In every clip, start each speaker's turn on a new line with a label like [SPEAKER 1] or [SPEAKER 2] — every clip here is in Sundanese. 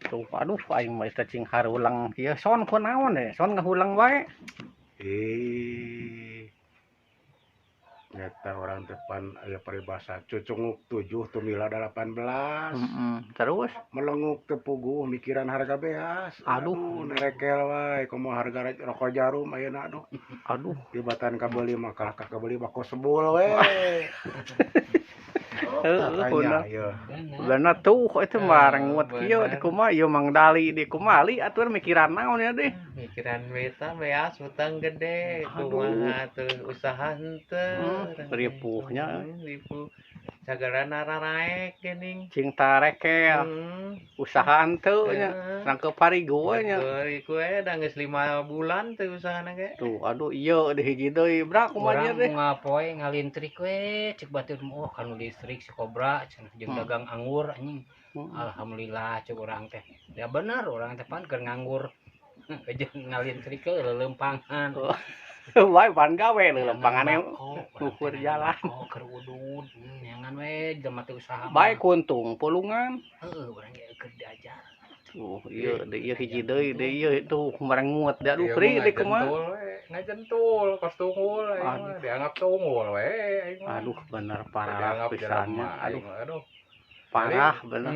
[SPEAKER 1] Tuh, aduh, aing mah teh cing harulang kieu son kunaon deh, son ngahulang wae.
[SPEAKER 2] Eh. Nyata orang depan aya paribasa cucunguk 7 tumila 18.
[SPEAKER 1] Terus
[SPEAKER 2] melenguk teu puguh mikiran harga beas.
[SPEAKER 1] Aduh.
[SPEAKER 2] Nerekel wae komo harga rokok jarum ayeuna, aduh.
[SPEAKER 1] Aduh.
[SPEAKER 2] Tibatan kabeli mah kalah ka kabeli bako sebul we.
[SPEAKER 1] Heeh,
[SPEAKER 2] Makanya ieu.
[SPEAKER 1] Bener tuh itu mah rengut kieu
[SPEAKER 3] Bener.
[SPEAKER 1] Di kumaha ieu Mang Dali, di kumali atuh mikiran naon ya deh.
[SPEAKER 3] Mikiran beta beas utang gede.
[SPEAKER 1] Aduh.
[SPEAKER 3] Kumaha tuh usaha henteu.
[SPEAKER 1] Ripuhnya.
[SPEAKER 3] Ripuh. Sagala nararaek geuning.
[SPEAKER 1] Cing tarekel usaha henteu nya. Nangkep parigo nya.
[SPEAKER 3] Betul, iku we da geus 5 bulan teu usahana ge.
[SPEAKER 1] Tuh, aduh, ieu di hiji deui bra kumaha
[SPEAKER 4] Urang
[SPEAKER 1] deh.
[SPEAKER 4] unggal poe ngalintrik we cek batur, oh kanu listrik si Kobra cenah jeung dagang anggur anjing. Alhamdulillah cek urang teh. Ya bener urang teh pan keur nganggur. Jeung ngalintrik ke leuleumpangan.
[SPEAKER 1] Wae pan gawe leuleumpangan ngukur jalan.
[SPEAKER 4] Oh, keur udud neangan we jelema teh usaha mah.
[SPEAKER 1] Bae kuntung pulungan.
[SPEAKER 4] Heeh, urang ge keur diajar.
[SPEAKER 1] Tuh, ieu deui, ieu hiji deui deui ieu tuh merengut da, aduh,
[SPEAKER 5] Ieu
[SPEAKER 1] pri
[SPEAKER 5] mah
[SPEAKER 1] di kumaha.
[SPEAKER 5] ngajentul we, ngajentul kos tunggul aing mah dianggap tunggul we aing mah.
[SPEAKER 1] Aduh, bener parah
[SPEAKER 5] Dianggap
[SPEAKER 1] pisannya.
[SPEAKER 5] jelema
[SPEAKER 1] Aduh,
[SPEAKER 5] aing mah, aduh.
[SPEAKER 1] Parah bener.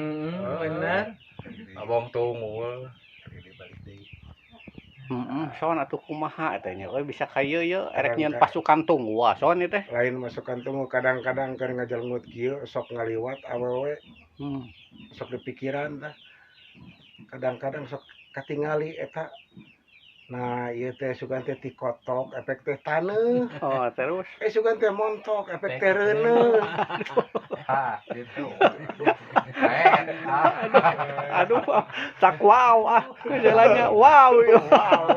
[SPEAKER 3] Bener.
[SPEAKER 5] Abong tunggul.
[SPEAKER 1] Heeh, son atuh kumaha eta nya euy bisa ka ieu ye erek
[SPEAKER 2] Kadang
[SPEAKER 1] nyieun pasukan tunggu son ieu teh.
[SPEAKER 2] Lain masukan tunggu, kadang-kadang keur ngajelengut kieu sok ngaliwat awewe, sok dipikiran tah. Kadang-kadang sok katingali eta. Nah, ieu teh sugan teh tikotok efek teh taneuh.
[SPEAKER 1] Oh, terus
[SPEAKER 2] Eh, sugan teh montok efek teh reuneuh.
[SPEAKER 5] Ah, gitu. Eh, ah.
[SPEAKER 1] Aduh, tak wow ah jalannya wow.
[SPEAKER 2] Wow.